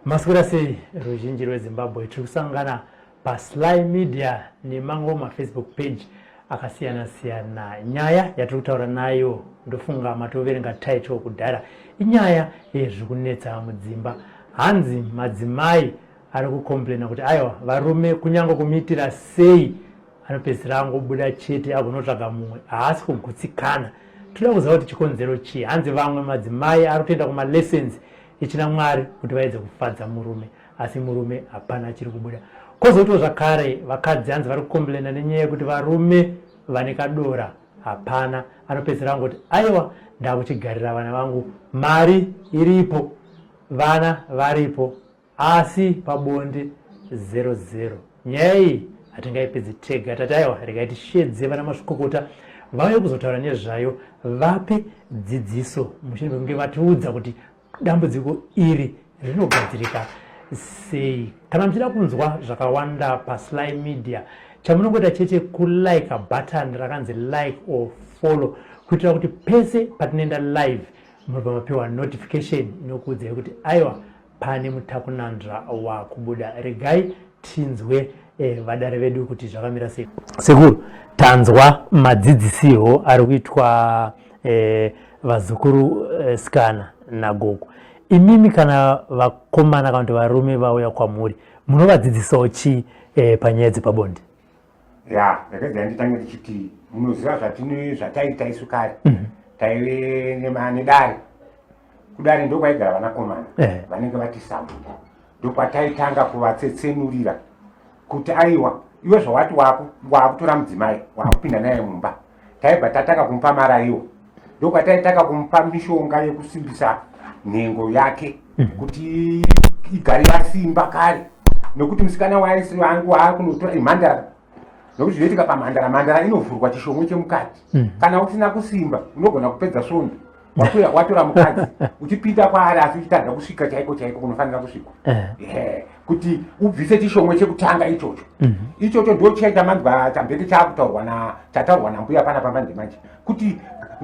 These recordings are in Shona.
Maswera sei ruzhinji rweZimbabwe, tiri kusangana paSly Media nemamwe maFacebook page akasiyana siyana. Nyaya yatiri kutaura nayo ndofunga matoverenga title kudhara, inyaya yezviri kunetsa mudzimba. Hanzi madzimai ari kucomplaina kuti aiwa varume kunyange kumuitira sei anopedzisira angobuda chete agonotsvaga mumwe, haasi kugutsikana. Toda kuziva kuti chikonzero chii. Hanzi vamwe madzimai ari kutoenda kumalessons echina Mwari kuti vaedze kufadza murume, asi murume hapana chiri kubuda. Kwozotiwo zvakare vakadzi hanzi vari kucomplaina nenyaya yekuti varume vane kadora hapana, anopedzisira angoti aiwa ndakuchigarira vana vangu, mari iripo, vana varipo, asi pabonde 00. Nyaya iyi hatingaipedzi tega, tati aiwa regai tishedze vana mazvikokota vauye kuzotaura nezvayo, vape dzidziso mushure mekunge vatiudza kuti dambudziko iri rinogadzirika sei. Kana muchida kunzwa zvakawanda paSly Media, chamunongoita chete kulike button rakanzi like or follow, kuitira kuti pese patinoenda live munobva mapiwa notification inokuudzai kuti aiwa pane mutakunanzva wakubuda. Regai tinzwe vadare vedu kuti zvakamira sei. Sekuru, tanzwa madzidzisirwo ari kuitwa vazukuru sikana nagogo. Imimi kana vakomana kana kuti varume vauya kwamuri, munovadzidzisawo chii panyaya dzepabonde? Ya, ndakadza nditange ndichiti munoziva zvataita isu kare. Taive nedare. Kudare ndokwaigara vanakomana vanenge vati sambuko, ndokwataitanga kuvatsetsenurira kuti aiwa iwe zvawati wakutora mudzimai wakupinda naye mumba, taibva tatanga kumupa maraiwo, ndokwataitanga kumupa mishonga yekusimbisa nhengo yake kuti igare yasimba kare, nekuti musikana waangu waakunotora imhandara, nekuti zvinoitika pamhandara, mhandara inovhurwa chishomwe chemukati. Kana usina kusimba unogona kupedza svondo watora mukadzi uchipinda kwaari asi uchitadza kusvika chaiko chaiko kunofanira kusvikwa, kuti ubvise chishomwe chekutanga ichocho. Ichocho ndo chiya chamanzwa chambeke chaakutaurwa na chataurwa nambuya pana pamanje manje kuti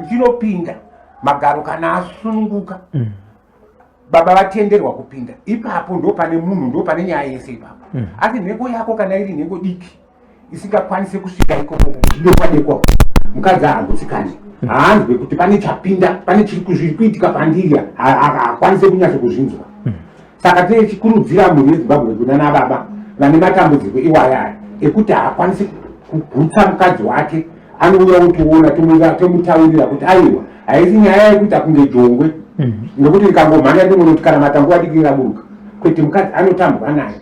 chinopinda magaro kana asununguka, baba vatenderwa kupinda ipapo, ndo pane munhu, ndo pane nyaya yese ipapo. Asi nhengo yako kana iri nhengo diki isingakwanise kusvika ikoko kuchidekwadekwa, mukadzi haagutsikani, haanzwe kuti pane chapinda, pane chiri kuitika pandiri, haakwanise kunyatso kuzvinzwa. Saka tinenge tichikurudzira mhuri yeZimbabwe kunana baba vane matambudziko iwaya aya ekuti haakwanisi kugutsa mukadzi wake, anouya otoona, tomutaurira kuti aiwa haisi nyaya yekuita kunge jongwe, nekuti rikangomhanya ndingonoti kana matanguva diki raburuka. Kwete, mukadzi anotambwa naye,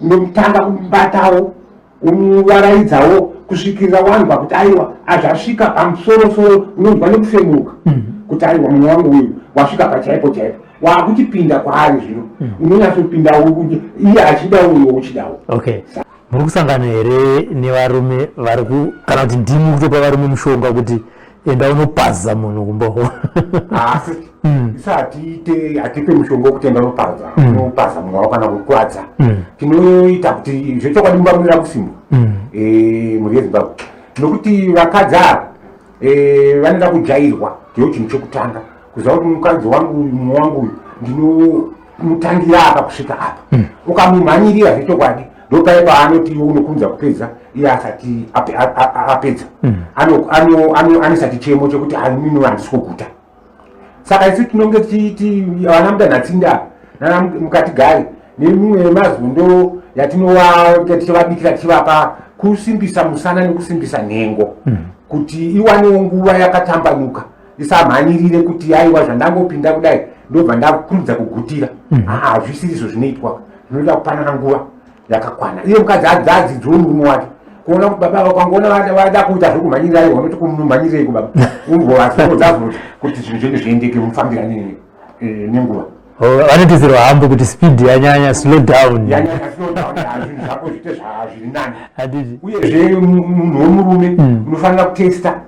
unomutanga kumubatawo, umuvaraidzawo kusvikirira wanzwa kuti aiwa azvasvika pamusorosoro, unonzwa nekufemuka kuti aiwa mumwe wangu uyu wasvika pachaipo chaipo, wakuchipinda kwaari zvino. Unonyatsopinda iye achida uyo uchidawo. Okay, muri kusangana here nevarume vari ku, kana kuti ndimi kutopa varume mushonga kuti enda unopaza munhu kumboho? Asi isu hatiite, hatipe mushonga wekuti enda unopaza unopaza munhu wako kana kukwadza. Tinoita kuti zvechokwadi mumba munoda kusimbwa, mhuri yeZimbabwe, nokuti vakadzi ava vanoda kujairwa. Ndiyo chinhu chekutanga kuziva kuti mukadzi wangu uyu, mumwe wangu uyu, ndinomutangira apa kusvika apa. Ukamumhanyirira zvechokwadi, ndopai paanoti iwe unokunza kupedza iye asati apedza. Anoisa chichemo chekuti inini handisi kuguta. Saka isu tinonge tichiti vana mudanhatsinda nana mukati gari nemimwe yemazundo yatinova tichivabikira, tichivapa kusimbisa musana nekusimbisa nhengo kuti iwanewo nguva yakatambanuka, isamhanyirire kuti aiwa zvandangopinda kudai ndobva ndakurudza kugutira. Hazvisiri izvo zvinoitwa, zvinoda kupanana nguva yakakwana. Iye mukadzi adzidziwo murume wake kuona kuti baba vakangoona vada kuita zvekumhanyirira, aiwa unoti kumumhanyireiko baba, umbovazodza kuti zvinhu zvenyu zviendeke, mufambirane nenguva. Vanotidzirwa hambo kuti speed yanyanya, slow down. Yanyanya, slow down, zvinhu zvako zviite zviri nani. Handiti? Uyezve munhu wemurume unofanira kutesta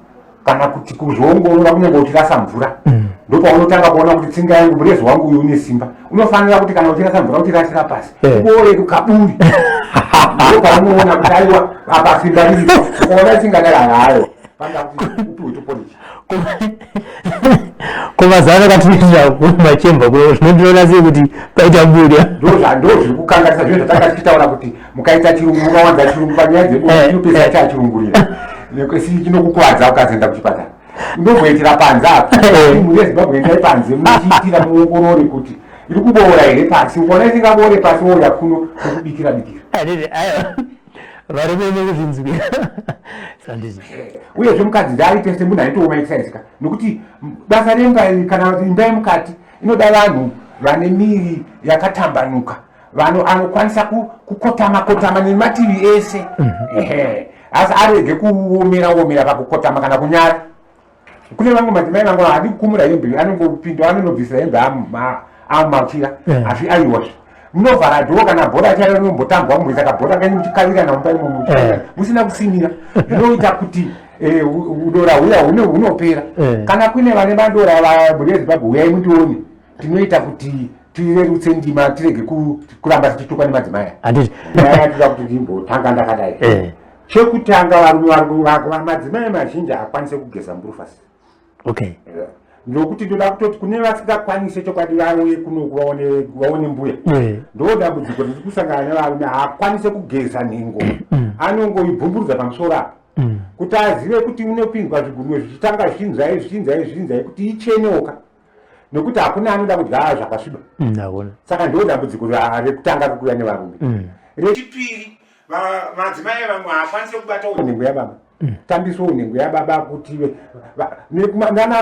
kana kuti kuzviongorora kunyange uchirasa mvura. Ndopaunotanga kuona kuti tsinga yangu, murezo wangu uyu une simba. Unofanira kuti kana uchirasa mvura uchirasira pasi, uboore kukaburi, ndopaunoona kuti aiwa apa simba riripo. Ukaona tsinga dai hayo, panoda kuti upiwe tupolichi. Ko mazuva ano katinoitira kumachemba kuno zvinondiona sei kuti paita budya? Ndo zviri kukanganisa zviro zvatanga tichitaura kuti mukaita chirungu, mukawanza chirungu panyaya dzebonde, chinopedzisa chachirungurira chinokukuvadza ukazoenda kuchipatara. Unomboitira panze apa. Mhuri yeZimbabwe, endai panze muchiitira, muongorore kuti iri kuboora here pasi. Ukaona isingaboore pasi, wouya kuno tokubikira bikira. Handiti, aiwa, varume nekuzvinzwira, handiti? Uyezve mukadzi ndaaite semunhu aitooma exercise ka, nokuti basa remba iri, kana imba yemukati, inoda vanhu vane miri yakatambanuka, vanhu anokwanisa kukotama kotama nemativi ese. Ehe, asi arege kuomera omera pakukotama kana kunyara. Kune vamwe madzimai vangu haadi kukumura hembe, anongopinda, anonobvisira hembe amumachira. Asi aiwazve munovhara door kana bhora chairo rinombotambwa, mumboisa kabhora kenyu muchikavirana mumba imomo musina kusimira, zvinoita kuti udora huya hunopera. Kana kuine vane madora, mhuri yeZimbabwe, uyai mundione, tinoita kuti tirerutse ndima, tirege kuramba tichitukwa nemadzimai. Handiti? Nyaya yatoda kuti ndimbotanga ndakadai. Chekutanga, varume madzimai mazhinji haakwanise kugeza mburufasi. Nokuti ndoda kutoti kune vasingakwanise, chokwadi vauye kunoku vaone mbuya. Ndo dambudziko riri kusangana nevarume, haakwanise kugeza nhengo, anongoibvumburudza pamusoro apa. Kuti azive kuti unopindwa zvigunwe zvichitanga zvichinzai, zvichinzai, zvichinzai kuti ichenewoka, nokuti hakuna anoda kudya zvakasviba. Ndakona. Saka ndo dambudziko rekutanga rikuuya nevarume. Rechipiri, madzimai vamwe haakwanisi kubata nhengo yababa, tambiswawo nhengo yababa kuti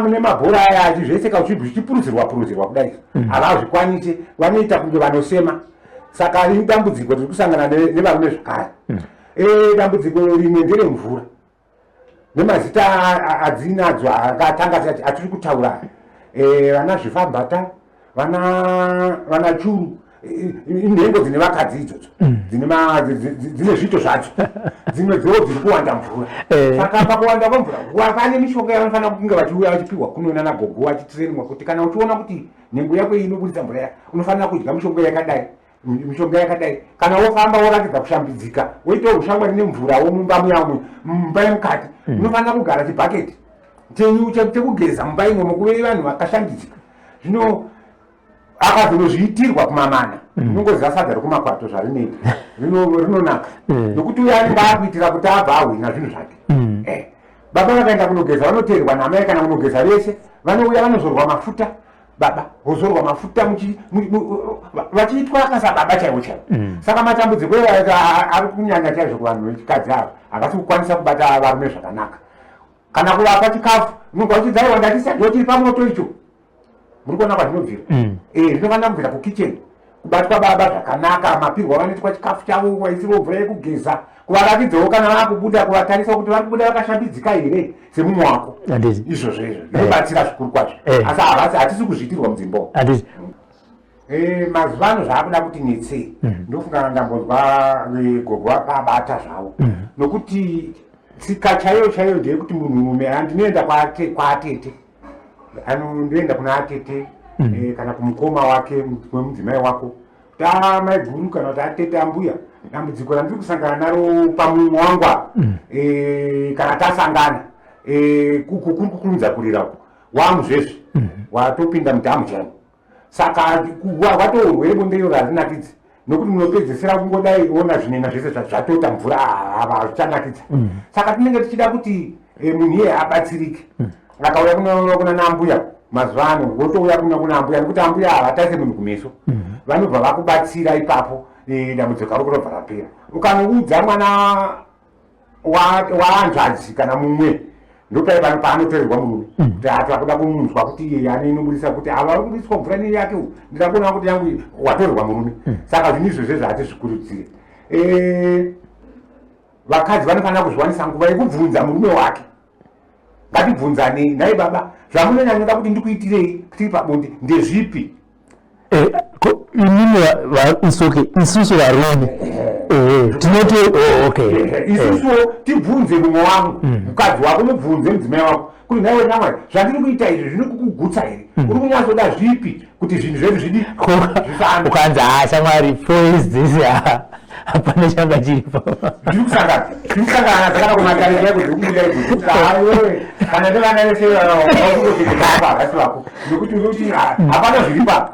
nemabhora aya achizvese zvichipurudzirwa purudzirwa kudai, havazvikwanisi, vanoita kunge vanosema. Saka idambudziko riri kusangana nevarume zvakare. Dambudziko rimwe nderemvura nemazita adzinadzo akatanga atiri kutaura, vana zvifambata, vana churu, inhengo dzine vakadzi idzodzo, dzine zviito zvadzo, dzimwe dzoo dziri kuwanda mvura. Saka pakuwanda kwemvura pane mishonga yavanofanira kunge vachiuya vachipiwa kuno nana gogo, vachitrenwa kuti kana uchiona kuti nhengo yako iyi inobudisa mvura ya, unofanira kudya mishonga yakadai, mishonga yakadai. Kana wofamba woratidza kushambidzika, woitawo ushamwari nemvurawo mumba muyamwe, mumba yemukati, unofanira kugara chibhaketi chenyu chekugeza mumba imomo, kuve vanhu vakashambidzika. Zvino akazonozviitirwa kumamana, unongoziva sadza rekumakwato zvarinoita, rinonaka, nokuti uyo anenge akuitira kuti abva ahwina zvinhu zvake. Baba vakaenda kunogeza, vanoteerwa namai kana kunogeza vese, vanouya vanozorwa mafuta, baba vozorwa mafuta vachiitwa akasababa chaivo chaivo. Saka matambudziko ari kunyanya chaizvo kuvanhu vechikadzi ava, havasi kukwanisa kubata varume zvakanaka kana kuvapa chikafu. Unonga uchidzaiwa, ndatisadyo chiri pamoto icho. Muri kuona kwazvinobvira? Zvinofanira kubvira kukicheni, kubatwa baba zvakanaka, mapirwa vanoitwa chikafu chavo, vaisirwo mvura yekugeza, kuvaratidzawo kana vakubuda, kuvatarisa kuti vari kubuda vakashambidzika here semumwe wako. Izvozvo izvo zvinobatsira zvikuru kwazvo, asi havasi, hatisi kuzviitirwa mudzimba. Mazuva ano zvaakuda kuti netsei. Ndofunga ndambonzwa gogo akabata zvavo, nokuti tsika chaiyo chaiyo ndeyekuti munhurume andinoenda kwaatete, ndoenda kuna atete kana kumukoma wake wemudzimai wako, kuti a maiguru kana kuti atete, ambuya, dambudziko randiri kusangana naro pamumwe wangu apa, kana tasangana, kuri kukurumidza kurira uku, wamuzvezvi watopinda mudhamu chaimo. Saka watourwere bonde iro harinakidzi, nokuti munopedzesera kungodai ona zvinena zvese zvatota mvura, hava hazvichanakidza. Saka tinenge tichida kuti munhu iyeye abatsirike. Akauya kuna nambuya, mazuva ano wotouya kuna ambuya, nekuti ambuya havatarise munhu kumeso, vanobva vakubatsira ipapo, dambudziko rako robva rapera. Ukanoudza mwana wahanzvadzi kana mumwe, ndopai pano paanotorerwa murume, kuti atakuda kumunzwa kuti iye ane inobudisa, kuti ava vari kubudiswa mvura nei yake, ndida kuona kuti yangu, watorerwa murume. Saka zvinhu izvozvo zvatizvikurudzire. Vakadzi vanofanira kuzviwanisa nguva yekubvunza murume wake. Ngatibvunzanei, nhai baba, zvamunonyanyoda kuti ndikuitirei tiri pabonde ndezvipi? Inini isuke isusu varume tinoti, oh, okay. Isusuwo tibvunze mumwe wangu, mukadzi wako, mubvunze mudzimai wako kuti, nhaiwe nyamwari, zvandiri kuita izvi zviri kukugutsa here? Uri kunyatsoda zvipi kuti zvinhu zvedu zvidi zvifambe? Ukanzi, ha shamwari, 4 years dzese. Hapana changa chiripo. Ndiri kusangana, ndiri kusangana dzakana kumatare chaiko dziri kubuda idzo. Kuti haiwe kana ndevana vese vakutotekedza apa havasi vako. Nekuti unoti hapana zviripo apa.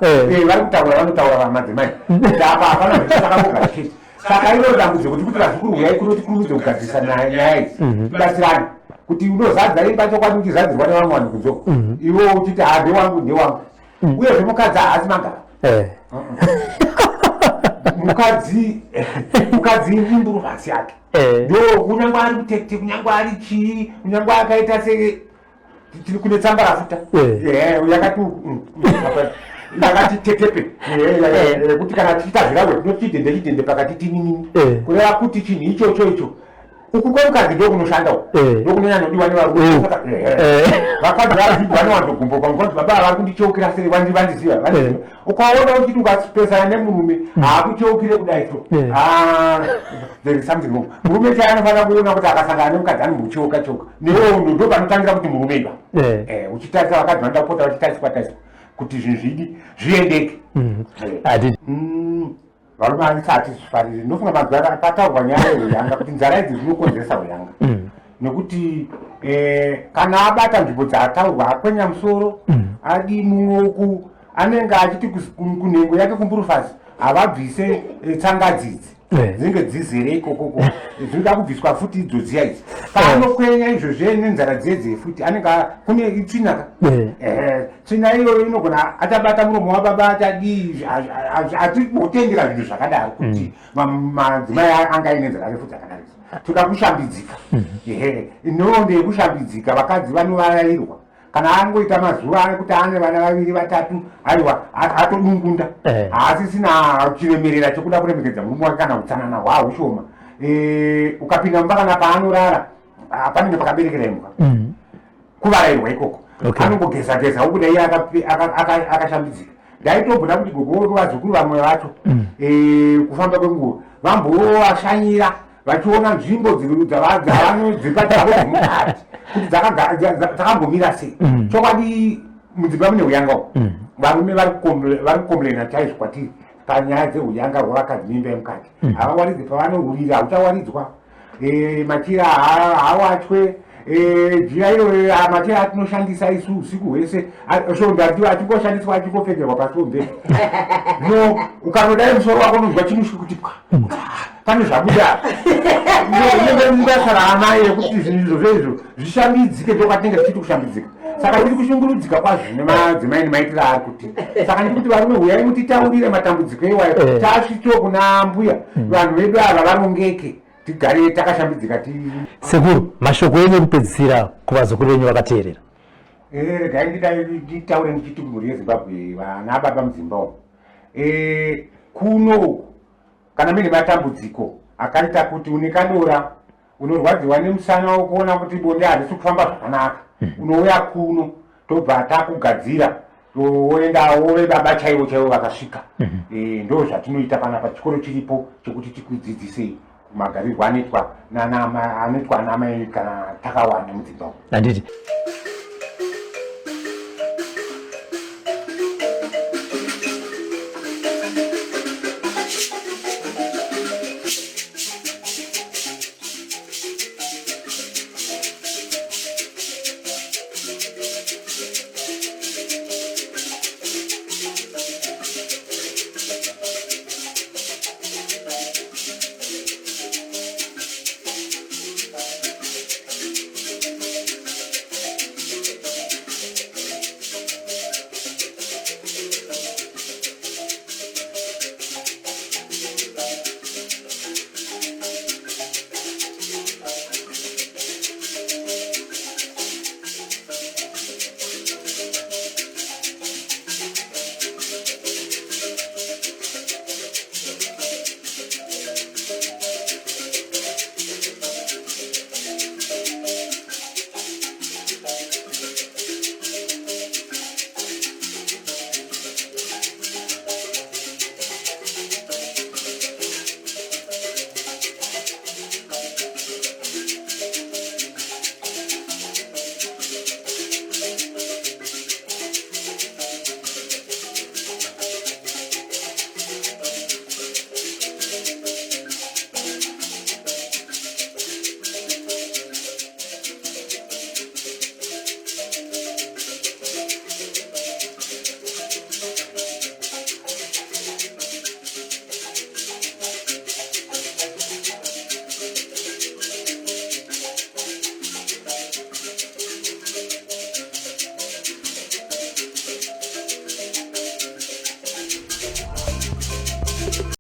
Vari kutaura vanotaura madzimai. Kuti apa hapana zviripo takangogara chete. Saka iro dambudziko tiri kuti vazukuru huyai kuno tikurumidze kugadzirisa nyaya idzi. Tibatsirane. Kuti unozadza imba chokwadi uchizadzirwa nevamwe vanhu kunze uko. Iwe uchiti ha ndewangu ndewangu. Uyezve mukadzi haasi magara. Mukadzi mukadzi imburuvasi yake. Ndo kunyange ari mutete, kunyange ari chii, kunyange akaita se tiri kune tsamba rafuta. Yakati yakati tetepe. Kuti kana tichiita zvirahwe tinoti chidhende chidhende pakati tininini. Kureva kuti chinhu ichocho icho uku kwemukadzi ndokunoshanda uku ndokunonyanyodiwa nevarume. Vakadzi vazhinji vanowanzogumbuka ngokuti baba vari kundicheukira sei, vandiziva, vandiziva. Ukaona uchiti ukapesana nemurume haakucheukire kudai so, there is something wrong. Murume chaiye anofanira kuona kuti akasangana nemukadzi anombocheuka cheuka, newewo ndo panotangira kuti murume iba. Uchitarisa vakadzi vanoda kupota vachitariswa tariswa kuti zvinhu zvidi zviendeke. Varume havasati zvifariri. Ndinofunga mazuva ano pataurwa nyaya yehuyanga kuti nzara idzi dzinokonzeresa huyanga. Nekuti kana abata nzvimbo dzaataurwa akwenya musoro, adi mumwe uku anenge achiti kunhengo yake kumburufasi havabvise tsangadzi idzi. Dzinenge dzizere ikokoko. Dzinoda kubviswa futi idzo dziya idzi. Paanokwenya izvozvo nenzara dziye futi anenge kune itsvina ka. Tsvina iyoyo inogona achabata muromo wababa achadii, hatibotendera zvinhu zvakadaro kuti madzimai anga aine nzara refu dzakadaro. Toda kushambidzika. Nhoroondo yekushambidzika vakadzi vanovarairwa. Kana angoita mazuva ekuti ane vana vaviri vatatu, aiwa atodungunda. Haasisina chiremerera chekuda kuremekedza murume wake kana utsanana hwaahushoma. Ukapinda mumba kana paanorara, panenge pakaberekera imbwa. Kuvarairwa ikoko. Anongogeza geza ukuda iye akashambidzika. Ndaitombona kuti gogo vazukuru vamwe vacho, kufamba kwenguva vambovashanyira vachiona nzvimbo dzavanodzipa dzavo dzemukati kuti dzakambomira sei. Chokwadi mudzimba mune huyanga umu. Varume vari kukomplaina chaizvo kwatiri panyaya dzehuyanga hwevakadzi neimba yemukati. Havawaridzi pavanohurira, hauchawaridzwa. Machira haawachwe. Jira iro, machira atinoshandisa isu usiku hwese, svondo achingoshandiswa achingopfekerwa pasi pomubhedha. No, ukanodai musoro wako unonzwa chinushu kuti pwa, pane zvabuda. Inenge basa raamai rekuti zvinhu izvozvo izvo zvishambidzike, ndokwatinenge tichiti kushambidzika. Saka tiri kushungurudzika kwazvo nemadzimai nemaitiro aari kuti. Saka ndiri kuti varume huyai mutitaurire matambudziko iwayo. Tasvitso kuna mbuya, vanhu vedu ava varongeke, tigare takashambidzika. Sekuru, mashoko enyu ekupedzisira kuvazukuru venyu vakateerera. Regai nditaure ndichiti kumhuri yeZimbabwe, vana baba mudzimba umu. Kuno uku kana mune matambudziko akaita kuti une kadora, unorwadziwa nemusana wokuona kuti bonde harisi kufamba zvakanaka, unouya kuno tobva takugadzira, woenda wove baba chaivo chaivo vakasvika. Ndo zvatinoita panapa. Chikoro chiripo chekuti tikudzidzisei magarirwo anoitwa anoitwa anamai kana takawanda mudzimba umu. Handiti.